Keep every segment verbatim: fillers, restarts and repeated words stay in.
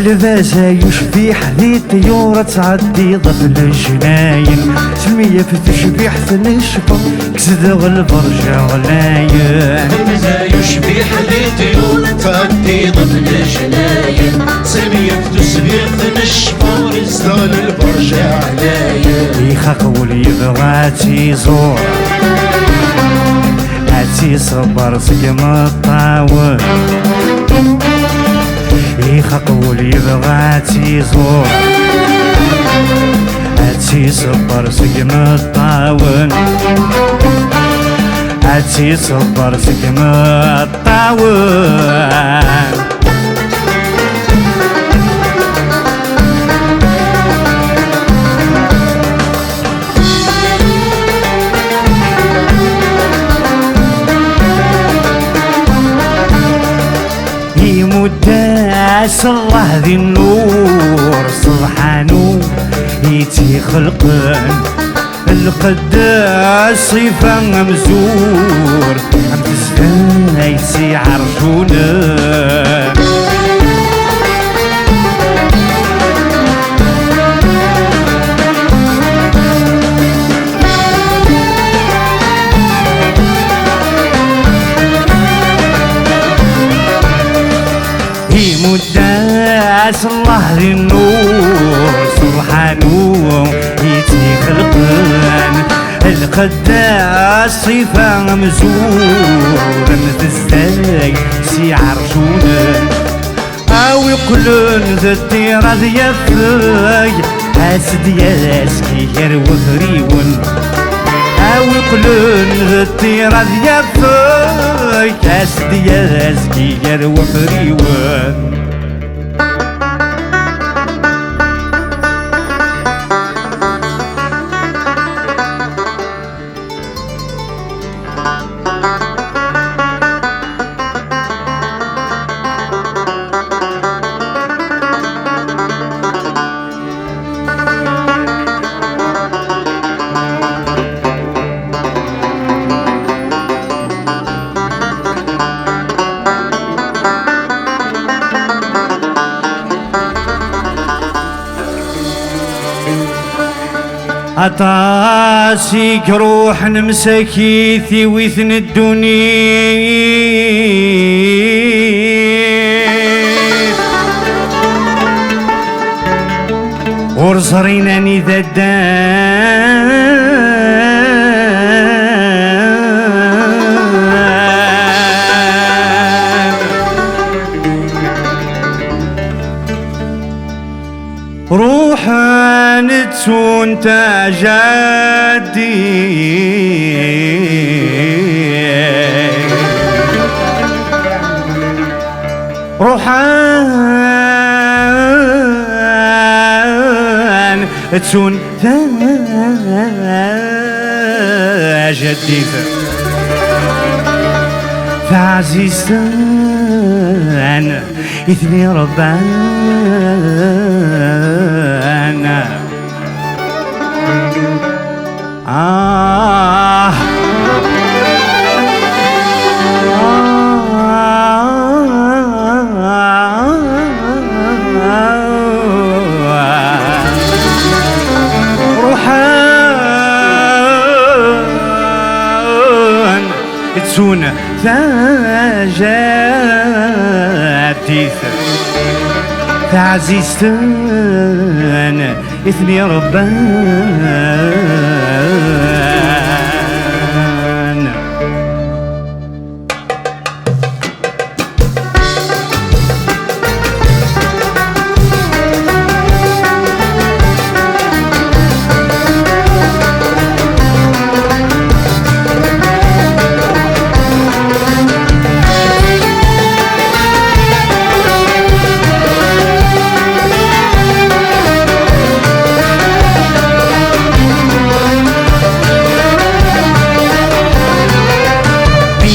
D azay ucbiḥ di ṭyur ad tɛeddiḍ ɣef leǧnayen, s lmiyya f tecbiḥt n ccfer, kkes-d lberǧ ɣlayen. D azay ucbiḥ di ṭyur ad tɛeddiḍ ɣef leǧnayen, s lmiyya f tusbiḥt n ccfer, kkes-d lberǧ ɣlayen. Ixaq wul yebɣa ad tt-iẓur, ad tt-iṣebber seg imeṭṭawen. Ixaq wul yebɣa ad tt-iẓur, ad tt-iṣebber seg imeṭṭawen, ad tt-iṣebber seg imeṭṭawen. Imudd-as Allah di nnur, ṣṣebḥanu i tt-ixelqen. Lqedd ṣṣifa amzur, am tezdayt s iɛerjunen. Imudd-as Allah di nnur, ṣṣebḥanu i tt-ixelqen. Lqedd ṣṣifa amzur, am tezdayt s iɛerjunen. A wi qqlen d ṭṭir ad yafeg, as-d yazgi gar wafriwen. A wi qqlen d ṭṭir ad yafeg, as-d yazgi gar wafriwen. Aṭas i iruḥen msakit i witen ddunit, ur ẓrin anida ddan. Ruḥen ttun tajaddi. Ruḥen ttun tajaddit taɛzizt-an i ten-iṛebban. Ah. Ruḥen ttun tajaddit taɛzizt-an i ten-iṛebban.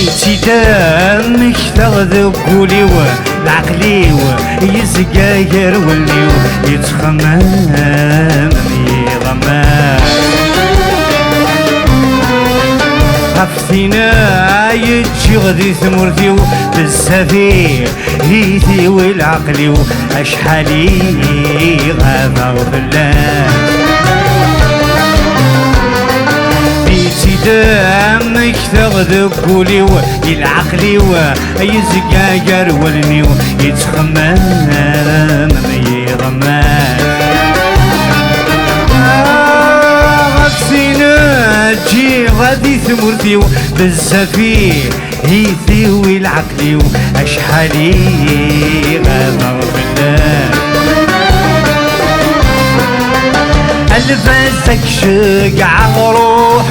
Ittidam kteɣ deg wul-iw, leɛqel-iw yezga gar wallen-iw, yettxemmam am yiɣemman. Ɣef tin Yeččiɣ di tmurt-iw bezzaf-it-iw i lɛeql-iw, acḥal i ɣabeɣ fell-as. Di-tt-id mmektaɣ deg wul-iw, i lɛeql-iw yezga gar wallen-iw, yettxemmam am yiḍemman. Ɣef sin ǧǧiɣ di tmurt-iw bezzaf-it-iw i lɛeql-iw, acḥal i ɣabeɣ fell-as. Lbaz ad k-ceggɛeɣ, ruḥ